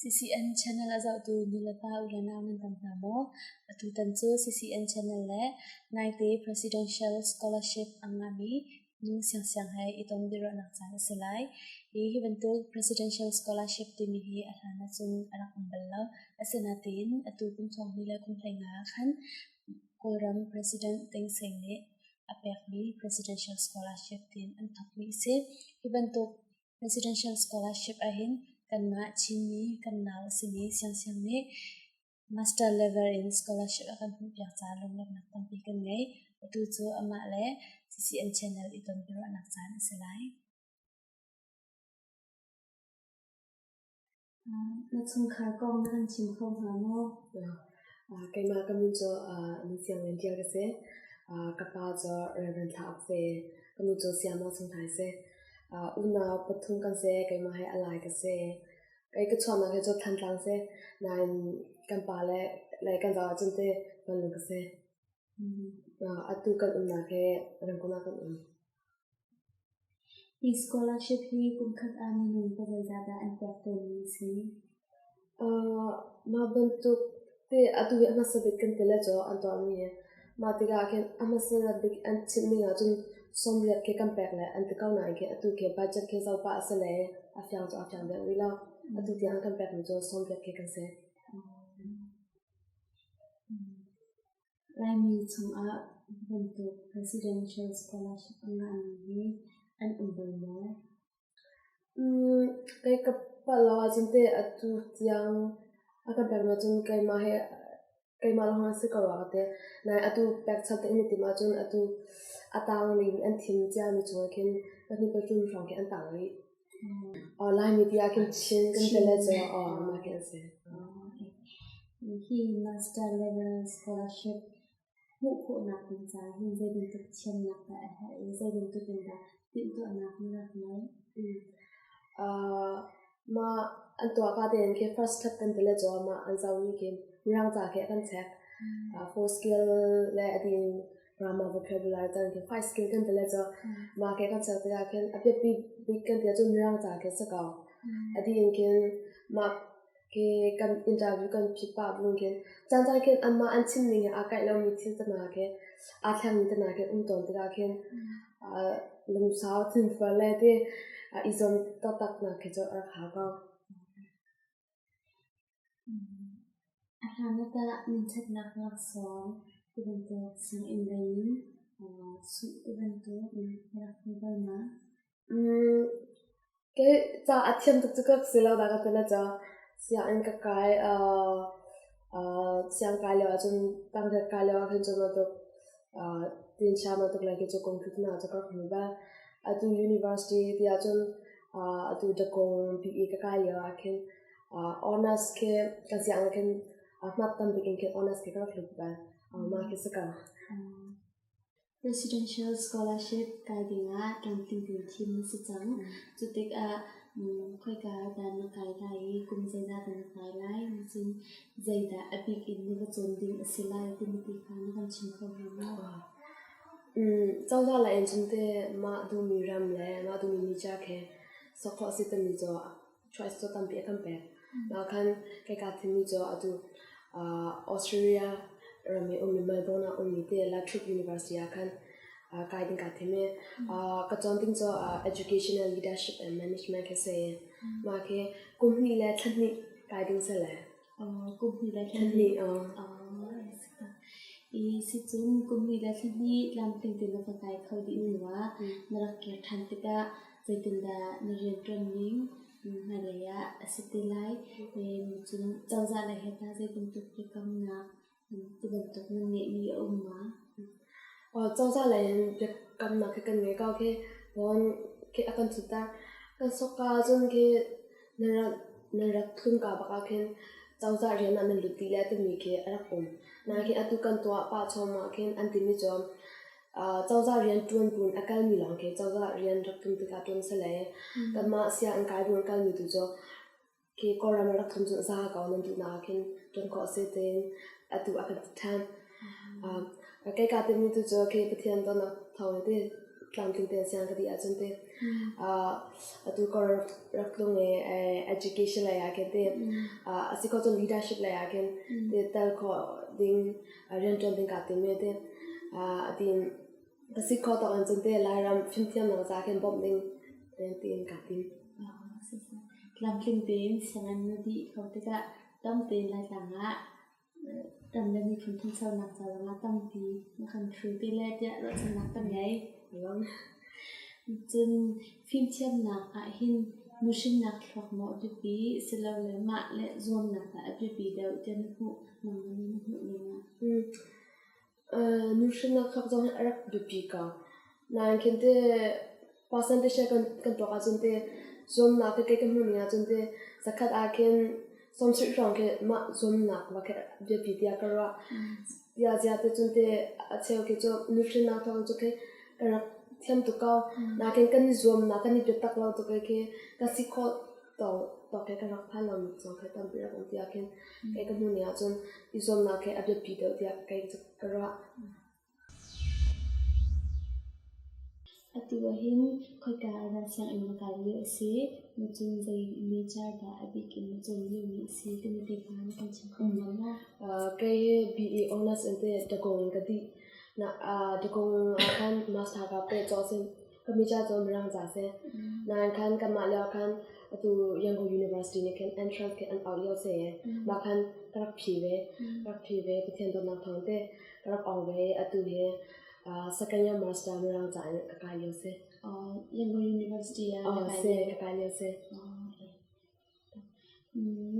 CCN channel a zohtu nulepa u le nau nan tam hna maw? Atutan cu CCN channel le naite Presidential Scholarship a ngahmi nu siangsiang he i ton biaruahnak caan a si lai. Hi hi bantuk Presidential Scholarship timi hi a hlan ahcun a rak um bal lo. Asinain atu kum thong hnih le kum 15 ah khan Kawlram President Thein Sein nih a pekmi Presidential Scholarship tiin an thawkmi a si. Hi bantuk Presidential Scholarship ahhin kanmah Chinmi kan nau a simi Siangsiang nih Master level in scholarship a kan hmuhpiak caah lunglawmhnak tampi kan ngei. Atu cu amah le CCN channel i ton biaruahnak caan a si lai. Na chungkhar kong na kan chim kho hnga maw? Keimah ka min cu Ni Siang Lian Ṭial ka si. Ka pa cu Reverend Thla Uk si. Ka nu cu Sayama Sung Thai si. Unau pathum kan si. Keimah hi a lai ka si. Kei ka chuahnak hi cu Thantlang si. Nain kan pa le le kan zau ahcun ti Banlung ka si. Atu kan umnak hi Rangoon ah kan um. Hi scholarship hi kum khat ah minung pazeizah dah an pek tawnmi a si? Mah bantuk te atu hi a hmasa bik kan ti le cu an tuahmi hi. Mah tikah khin a hmasa bik an chimh ning ahcun 80 khi kan pek le an ti ko nain khi atu khi budget khi zoh pah a si le a fiang cu a fiang deuh rih lo. Atu tiang an kan pekmi cu 80 khi kan si. Laimi chungah bantuk presidential scholarship a ngahmi hi an um bal maw? Kei ka palh lo ahcun teh atu tiang a kan pek ahcun keimah he keimah lawng a si ko rua ka ti. Nain atu pekchap te in i timh ahcun atu a tang ning an thim ciami chungah khin pahnih pathum hrawng khi an tang rih. Laimi ti ah khin Chin kan ti le cu mah khi an si. Hi master level scholarship hmuh khawhnak ding caah hin zei bantuk thiamnak dah a herh i zei bantuk in dah timhtuahnak na rak ngeih? Mah an tuah ka tein khi first step kan ti le cu mah an zohmi khi Mirang ca khi a kan check. Four skill le a din grammar vocabulary tan khi five skill kan ti le cu mah khi kan check tikah khin a biapi bik kan ti ahcun Mirang ca khi a si ko. A dih in khin mah khi kan interview kan phit pah bu khin caan caan khin anmah an chim ning he aa kaih lomi thil te hna khi aa thlengmi te hna khi um tawn tikah khin lungsau thinfual le ti i zuam taktak nak khi cu a rak hau ko. A hlan ah tah minṭhatnak laksawng tibantuk sianginn lei in sungh tibantuk na rak hmu bal ma? Kei ca a thiam tuk cu ka si lo dah ka ti le ca sianginn ka kai siang kai lio ahcun tangriat kai lio ah khin cu bantuk tinhla bantuk lei khi cu kungfu hna cu ka rak hmu bal. Atu university ti ahcun atu Dakong BE ka kai lio ah khin honors khi kan sianginn ah khin hmat tam bik in khin honors khi ka rak hlut bal. Mah khi si ko. Presidential Scholarship kai dingah tlamtling tein thim na si cang. Cu tikah khoika dah na kai lai i kum zeidah dah na kai lai? Cun zeidah a bik in na va cawn ding a si lai timi ti kha na kan chim kho hnga maw? Cozah lei in cun teh mah duhmi ram le mah duhmi media khi sok khawh a si timi cu choice cu tampi a kan pek. Mah khan kei kaa thimmi cu atu Australia ram i ummi Melbourne ah ummi te La Trobe University ah khan kai ding kaa thim i ka cawn ding cu Educational Leadership and Management khi si. Mah khi kum hnih le thla hnih kai ding si le. Kum hnih le thla hnih. I sicun kum hnih le thla hnih tlamtling tein na va kai kho dih hnu ah na rak kir ṭhan tikah zeitindah na rianṭuan ning hmailei ah a si te lai? Cun cozah lei he tah zei bantuk biakamnak tibantuk nan ngeihmi a um ma? Cozah lei in biakamnak khi kan ngei ko khi bon khi a kan thut ta. Kan sokka ahcun khi nan rak tlunka bak ah khin cozah rian ah nan lut dih le timi khi a rak um. Nain khi atu kan tuah pah chom ah khin an timi cu cozah rian ṭuan buin a kalmi lawng khi cozah rian rak tlun tikah ṭuan si le kanmah sianginn kai buin kalmi tu cu khi Kawlram ah rak tlun cu za ko nan duhnak ah khin ṭuan khawh a si tiin atu a kan ti ṭhan. Kei kaa timi tu cu khi Pathian dawtnak thawng in ti. Tlamtling tein siang ka dih ahcun te atu ka rak tlung i education lei ah khin te a si kho cun leadership lei ah khin te tel khawh ding rianṭuan ding kaa tim i te tiin ka si khawh tawk in cun te Lairam fimthiamnak ca khin bawmh ding tiin kaa tim. Tlamtling tein sianginn na dih kho tikah tam tein Laitlang ah Kan le miphun ṭhanchonak ca zongah tampi na kan hru ti le tiah ruahchannak kan ngei. Cun fimthiamnak ahhin nuhrinnak thluak maw a biapi silole mah le zuamnak dah a biapi deuh tiah na hmuh? Nangmah nih na hmuh ning ah? Nuhrinnak thluak zong hi a rak biapi ko. Nain khin teh percentage kan tuak ahcun teh zuamnak tete kan hmuh ning ahcun teh zakhat ah khin sawmsarih hrawng khi mah zuamnak va khi biapi tiah ka ruah. Tiah ziah te cun teh a cheu khi cu nuhrinnak thawng cu khi kan rak thiam tuk ko. Nakin kan i zuamnak kan i biatak lo tuk i khi ka si khawh tawk he kan rak phan lomi zong khi tampi rak um tiah khin kei ka hmuh ning ahcun i zuamnak hi a biapi deuh tiah kei cu ka ruah. Atu ahhin khoika ah dah sianginn na kai lio a si? Cun zei major dah a bik in na cawn liomi a si timi te kha na kan chim kho hnga maw? Kei hi BA Honors in te Dagong in ka dih. Dagong ah khan master ka peh cawk sin Ka mica cu Mirang ca si. Nain khan kanmah lio khan atu Yangon University nih khin entrance khi an auh lio si i mah khan ka rak phi ve. Ka rak phi ve. Pathian dawtnak thawng te ka rak ong ve i atu hi second year master Mirang ca in ka kai lio si. Yangon University ah na kai lio? Si, ka kai lio si.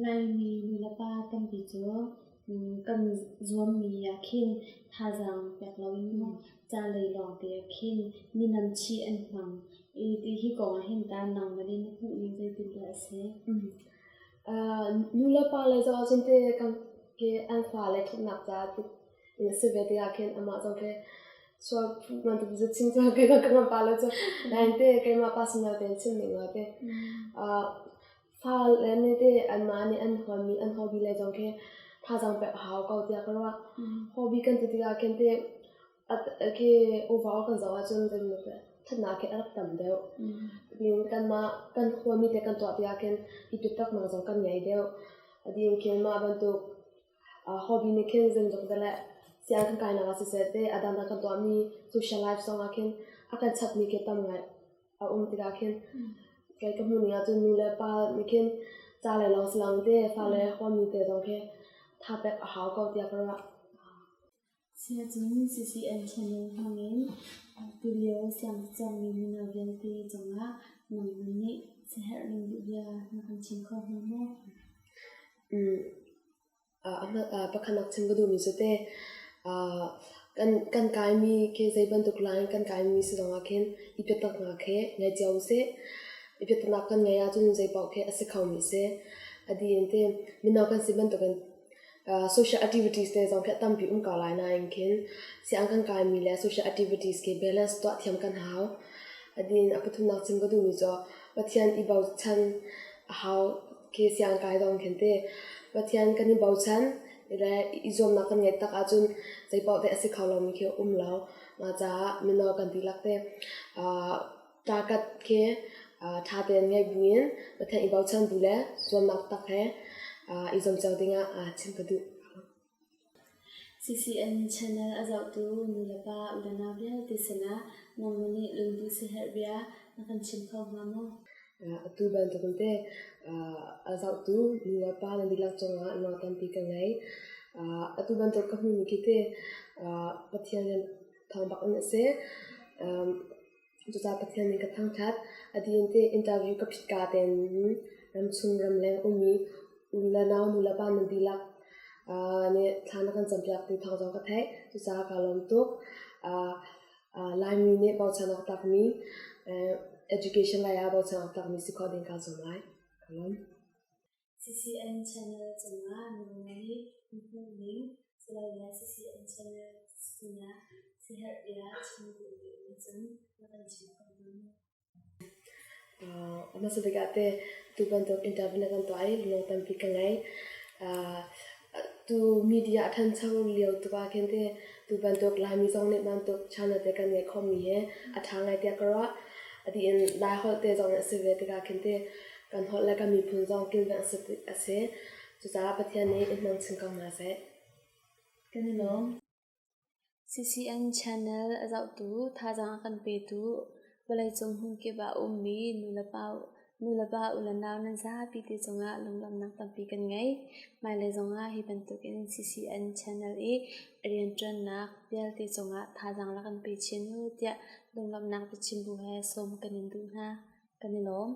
Laimi nulepa tampi cu kan zuammi ah khin thazaang pek loin maw ca lei lawngte ah khin mi namchih an hmang. I hi kong ah hin tah nangmah nih na hmuhning zeitindah a si? Nulepa lei zoh ahcun teh kan an fale ṭhatnak caah si ve tikah khin amah zong khi sual bantuk zu chim cu kei ka ngan pa lo cu nain te keimah personal tein chim ning lo te fa le nih te anmah nih an huammi an hobby le zong khi thazaang pek a hau ko tiah ka ruah. Hobby kan ti tikah khin te khi overall kan zoh ahcun thatnak khi a rak tam deuh. Kanmah kan huammi te kan tuah tikah khin i biataknak zong kan ngei deuh. Adin khin mah bantuk Hobby nih khin zeizong te le sianginn kan kainak ah siseh te a dangdang kan tuahmi social life zongah khin a kan chapmi khi tam ngai a um tikah khin kei ka hmuh ning ahcun nu le pa nih khin ca le lawng si lo te fale huammi te zong khi tha pek a hau ko tiah ka ruah. Siacun CCN channel hmangin tulio siangcawngmi mino vialte cungah nangmah nih siaherh ning duh bia na kan chim kho hnga maw? Pakhatnak chim ka duhmi cu teh kan kaimi khi zei bantuk line kan kaimi si zongah khin i biataknak khi ngei cio usih. I biataknak kan ngeih ahcun zei paoh khi a si khomi a si. A dih in ti mino kan si bantukin social activities te zong khi a tampi um ko lai nain khin sianginn kan kaimi le social activities khi balance tuah thiam kan hau. A dih in a pathumnak chim ka duhmi cu Pathian i bochan a hau. Khi siang kai dong khin te Pathian kan i bochan le i zuamnak kan ngeih tak ahcun zei paoh te a si kho lomi khi a um lo. Mah caah mino kan dihlak te target khi ṭha tein ngeih buin Pathian i bochan bu le zuamnak tak he i zuam cio dingah chim ka duh. CCN channel a zohtu nulepa unau vialte sinah nangmah nih lungduh siaherh bia na kan chim kho hnga maw? Atu bantukin te a zohtu nulepa nan dihlak cungah nawl tampi ka ngei. Atu bantuk ka hmuhmi khi te Pathian rian thawng bak in a si. Cucaah Pathian nih ka thangṭhat. A dih in te interview ka phit ka tein ramchung ramleng ummi u le nau nulepa nan dihlak nih thla na kan campiak ti thawng zong ka theih. Cucaah kaa lawm tuk. Laimi nih bochan awk tlakmi education lei ah bochan awk tlakmi si khawh ding kaa zuam lai. Kaa lawm. CCN channel cungah nangmah nih na hmuh ning silole CCN channel sinah siaherh bia chim duhmi um ahcun na kan chim kho hnga maw? A hmasa bik ah teh tu bantuk interview na kan tuah i lung tampi ka ngei. Tu media a ṭhancho lio tuk ah khin te tu bantuk Laimi zong nih bantuk channel te kan ngeih khawhmi hi a ṭha ngai tiah ka ruah. A dih in Lai holh te zong a si ve tikah khin te kan holh le kan miphun zong kilveng a si. Cucaah Pathian nih in hmang chin ko hna seh. Kan i lawm. CCN channel a zohtu, thazaang a kan petu, vawleicung hmunkip ah a ummi nulepa ulenau nan zapi te cungah lunglawmhnak tampi kan ngei. Hmailei zongah hi bantukin CCN channel i rianṭuannak vialte cungah thazaang rak kan pe chin u tiah lunglawmhnak biachim bu he sawm kan in duh hna. Kan i lawm.